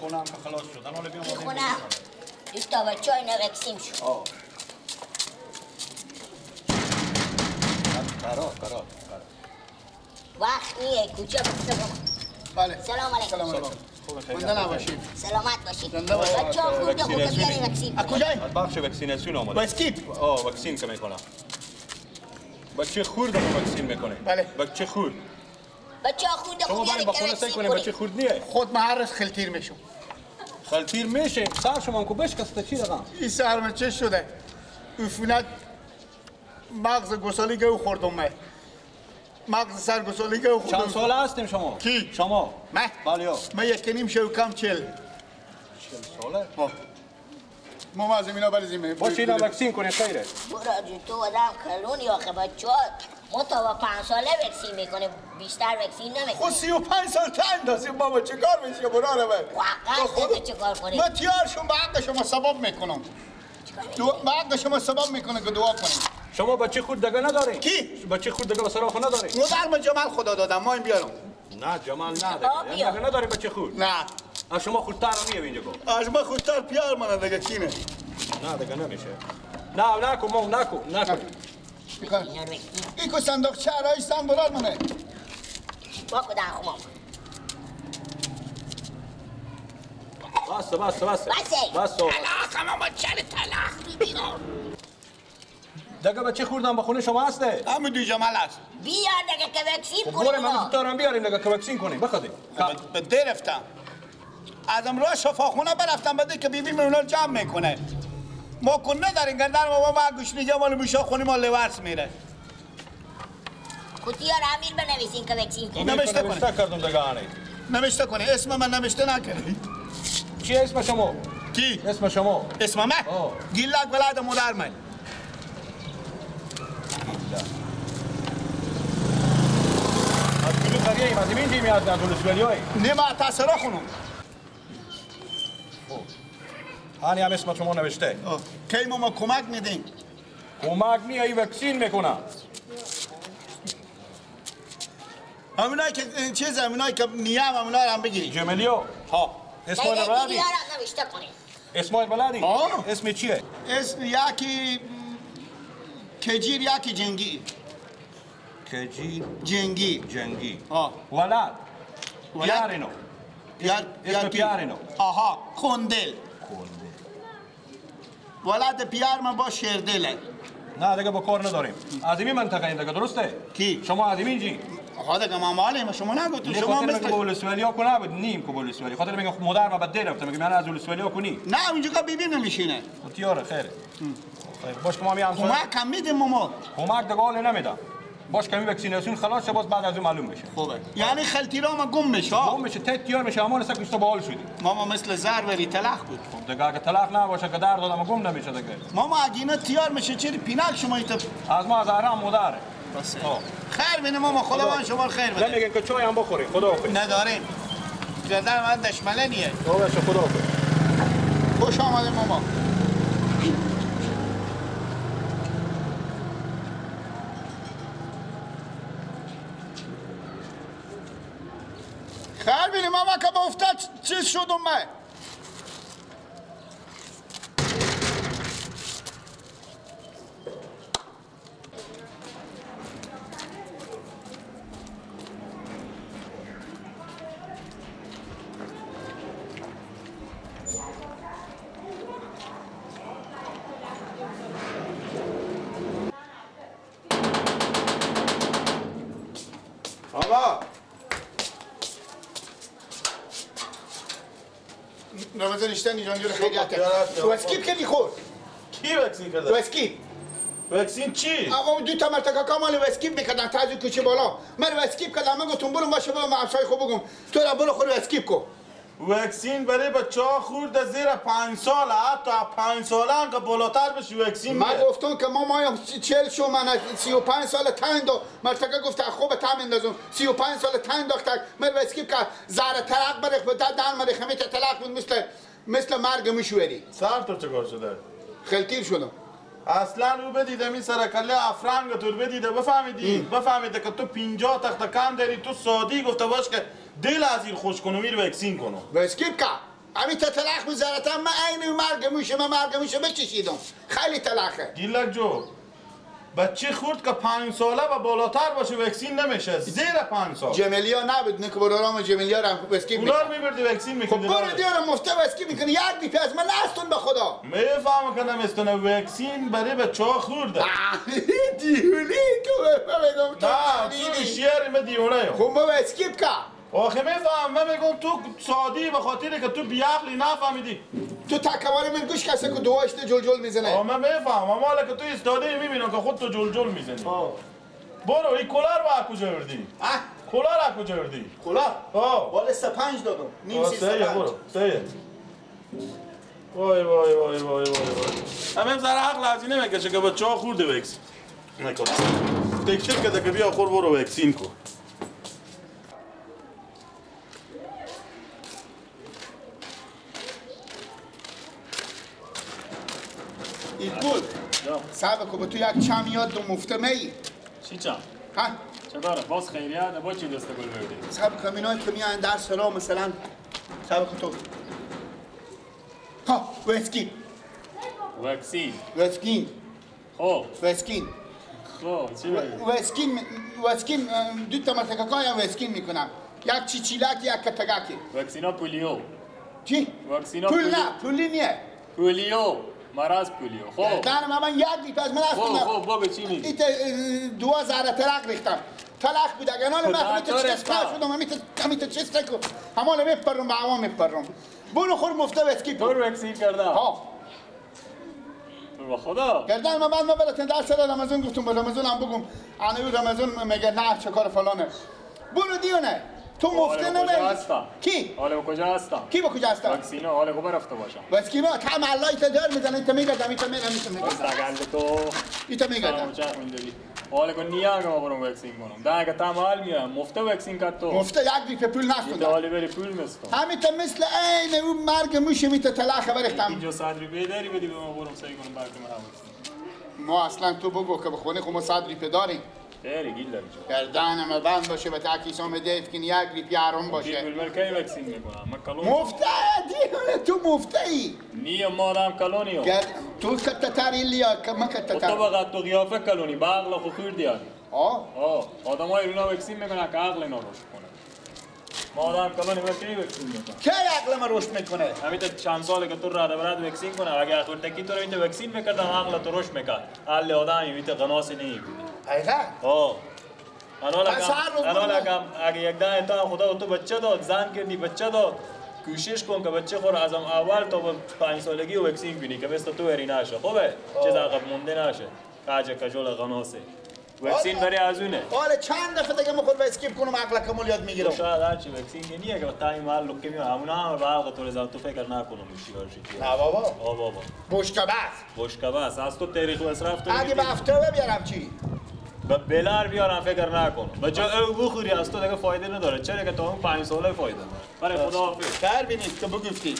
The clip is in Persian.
خونه هم که خلاص شد. حالا بیام این خونه هم دو تا بچه اینا وکسیم شد. آه. قرار قرار وقت نیه کوچه بسته. بله. سلام علیکم. سلام علیکم. زنده نباشید. سلامت باشید. زنده باشید. بچه‌ها خورده خورده بیارین وکسین. از کجایی؟ از بخش وکسیناسیون آمده. واسکیپ؟ آه وکسین که میکنم. بچه خورد هم وکسین میکنه. بله. بچه خورد. بچه‌ها خورده شما خورده بریم با خونه سعی کنیم بچه خورد نیه. خود من هر روز خلتیر میشم. خلتیر میشه. سر شما هم کو بشکسته چی رقم؟ این سر من چه شده؟ عفونت مغز گسالی گو خوردم من. مغز سر گسالی گو خوردم. چند ساله هستیم شما؟ کی؟ شما؟ من؟ بله. من 1.5 شو کم 40. 40 ساله؟ ما از اینا بلزیم. باشه اینا وکسین کنیم خیره. برو تو آدم کلونی آخه بچه‌ها ما تا 5 ساله وکسین میکنیم بیشتر وکسین نمیکنیم. خود 35 سال تا اندازیم بابا چیکار میشه برو رو واقعا چیکار کنیم؟ من تیار شما به حق شما سبب میکنم. به حق شما سبب میکنه که دعا کنیم. شما بچه خود دیگه نداری؟ کی؟ بچه خود دیگه بسرا خود نداری؟ مادر من جمال خدا دادم ما این بیارم. نه جمال نه دیگه نداری بچه خود. نه. از شما خودتر میه اینجا گفت. از ما خودتر پیار من دیگه چینه. نه دیگه نمیشه. نه نکو ما نکو نکو. ایکو صندوق چهرایش زن برار منه. با کدام خمام. بس بس بس. بس. طلاق ما چه طلاق میدیم. دیگه بچه خوردم به خونه شما هسته؟ همون دو جمال هست. بیار دیگه که وکسین کنیم. بریم همون دارم بیاریم دیگه که وکسین کنیم بخدیم. به ده رفتم. ازم راه شفاخونه برفتم بده که بیبی من اونا جمع میکنه. ما کن نداریم گردن ما با گوش نیجا مال موشا خونی مال لورس میره. کتیا را امیر بنویسین که وکسین کنیم. نوشته کنه. نوشته کردم دیگه آنی. نوشته کنه اسم من نوشته نکنی. چی اسم شما؟ کی؟ اسم شما؟ اسم من؟ گیلک ولاد مادر من. از کجا قریه از اینجا میاد از ولسوالیای؟ نه ما تاثیر خونم. هانی هم اسم شما نوشته. کی ما کمک میدین؟ کمک میای وکسین میکنم. همونایی که چیز همونایی که نیم همونا رو هم بگیری. جملیو. ها. اسماعیل بلدی؟ نوشته کنی. اسماعیل بلدی؟ اسم چیه؟ اسم یکی کجیر یکی جنگی. کجیر جنگی. جنگی. ها. ولد. پیارینو. اسم پیارینو. آها کندل. کندل. ولد پیار من با شیردله. نه دیگه با کار نداریم. از این منطقه این دیگه درسته؟ کی؟ شما از اینجی. آقا دیگه ما مالیم شما نگفتم شما مثل ولسوالیا کو نبود نیم کو ولسوالی خاطر میگم مادر ما بعد رفتم میگم من از ولسوالیا کو نی. نه اونجا که بیبی نمیشینه. تیاره خیره. خیر باش که ما می همسایه کمک هم میدیم ما. کمک دیگه حال نمیدم. باش کمی وکسیناسیون خلاص شه باز بعد از اون معلوم میشه. خوبه. یعنی خلتیرا ما گم میشه. گم میشه ته تیار میشه اما سک تو باحال شدی. ماما مثل زر وری تلخ بود. خب دیگه اگه تلخ نباشه که درد آدم گم نمیشه دیگه. ماما اگه اینا تیار میشه چرا پینک شما ایت از ما از حرام مادره. بس. خیر بینه ماما خداوند شما خیر بده. نمیگن که چای هم بخوری خدا حافظ. نداریم. گردن من دشمنه نیه. باشه خدا حافظ. خوش آمده ماما. خیر بینه ماما که با افتاد چیز شدم من. بابا نوازن اشتن اینجا رو خیلی حتی واسکیپ که میخورد. کی وکسین کرده؟ واسکیپ. وکسین چی؟ آقا دو تا مرتکه کامل واسکیپ میکردن تا کوچه بالا. من واسکیپ کردم من گفتم برو باشه برو همسایه خود بگم تو را برو خود واسکیپ کو. وکسین برای بچه‌ها خورد زیر 5 سال حتی 5 ساله هم که بالاتر بشی وکسین. من گفتم که ما مایم 40 شو من 35 سال تند مرتکه گفت خوب تام اندازم 35 سال تند داشت من واسکیپ کرد زهر طلاق برخ به دادن من خمیت طلاق بود مثل مرگ مشوری. سر تو چیکار شده؟ خلتیر شدم. اصلا رو بدیدم این سرکله افرنگ تو بدیده بفهمیدی بفهمیده که تو 50 تخت کم داری تو سادی گفته باش که دل از این خوش کنم میر وکسین کنم. واسکیپ کرد. همین تلخ می‌ذارتم من عین مرگ موشه من مرگ موشه بچشیدم خیلی تلخه. گیلک جو بچه خورد که 5 ساله و بالاتر باشه وکسین نمیشه زیر 5 سال. جملیا نبود نکو برام جملیا را وسکی می‌کنه. اونا میبردی وکسین می‌کنی. خب برو دیارم مفته وسکی می‌کنی یک دیپی از من نستون به خدا. میفهمم که نمیستونه وکسین برای بچه‌ها خورده. دیولی تو بگم تو نه تو شیر می دیونه. خب ما وسکی کا. آخه میفهم من میگم تو سادی به خاطر که تو بیعقلی نفهمیدی. تو تکواری من گوش کسی که دعاش جل جل میزنه. من میفهمم مالا که تو ایستاده میبینم که خود تو جل جل میزنی. برو این کلاه رو از کجا آوردی؟ کلاه رو از کجا آوردی؟ کلاه؟ بالا 35 دادم. نیم 35. برو سیه. وای وای وای وای وای وای. همه ذره عقل از اینه میکشه که بچه‌ها خورده وکسین. نکن. تکشیر که بیا خور برو وکسین کو. ایگول صاحب که به تو یک چم یاد دو مفته می چی چم؟ ها؟ چه داره؟ باز خیریه ده با چی دست گل بردی؟ صاحب که اینایی که میان در سرا مثلا صاحب که تو ها وسکین وکسین وسکین خب وسکین خب چی بگی؟ وسکین وسکین دو تا مرتکاکای هم وسکین میکنم یک چیچیلک یک کتگکی وکسینا پولیو چی؟ وکسینا پول نه پولی نیه پولیو مرض پولیو خب دارم من یک دیپ از من خب خب بابا چی میگی؟ ایت دو ذره ترق ریختم تلخ بود اگه نال من چست شدم همیت چست کو همال میپرم به عوام میپرم برو خور مفته وسکی تو وکسین کردم ها تو خدا گردن من بعد من براتون درس رمضان گفتم به رمضان هم بگم انا رمضان میگه نه چه کار فلانه برو دیونه تو مفته نمیری. کی؟ حالا به کجا هستم؟ کی به کجا هستم؟ واکسینا حالا کجا رفته باشم؟ واکسینا تا الله ایت دار میزنه ایت میگردم ایت میرم ایت میگردم. تو ایت میگردم. حالا که نیا که ما برم واکسین کنم. ده که تا مال میام مفته واکسین کد تو. مفته یک دیگه پول نستون. حالا بری پول مستون. همین تا مثل عین اون مرگ موش میت تلخ برختم. اینجا صدری بداری بدی به ما برم سعی کنم برکم واکسین. ما اصلا تو بگو که به خونه خو ما صدری پداریم. داری گیل داری گردن ما بند باشه به تاکیسام دیف که یک ریپی آرام باشه. بیل کی واکسین میکنم من کلون مفته دیونه تو مفته ای نی ما دام کلونیو تو کتتر ایلیا ما کتتر تو بغت تو قیافه کلونی با عقل خو خور دیاری آه آه آدمای رونا واکسین میکنن که عقل اینا رشد کنه. ما آدم کلونی ما کی واکسین میکنه؟ کی عقل ما رشد میکنه؟ همین تا چند ساله که تو رد برد واکسین کنه اگه خورتکی تو رو این واکسین میکردم عقل تو رشد میکرد. عقل آدمی میت غناس نی بودی. حقیقت؟ آه انا لکم اگه یک دانه تا خدا تو بچه داد زن کردی بچه داد کوشش کن که بچه خور از اول تا 5 سالگی واکسین کنی که مثل تو اری نشه. خوبه چیز عقب مونده نشه کاج کجول غناسه واکسین برای از اونه. حالا چند دفعه دیگه مخور اسکیپ کنم عقل کمال یاد میگیرم. شاید هرچی واکسین که نیه که تا این محل لکه میام همونا هم به عقل تو رضا تو فکر نکنم هوشیار شی. نه بابا آ بابا بشکه بس بشکه بس از تو تاریخ مصرف تو اگه به هفته بیارم چی؟ به بلار بیارم فکر نکنم. به جای او بخوری از تو دیگه فایده نداره. چرا که تا اون 5 ساله فایده داره. برای خدا حافظ. خیر بینید که بگفتی.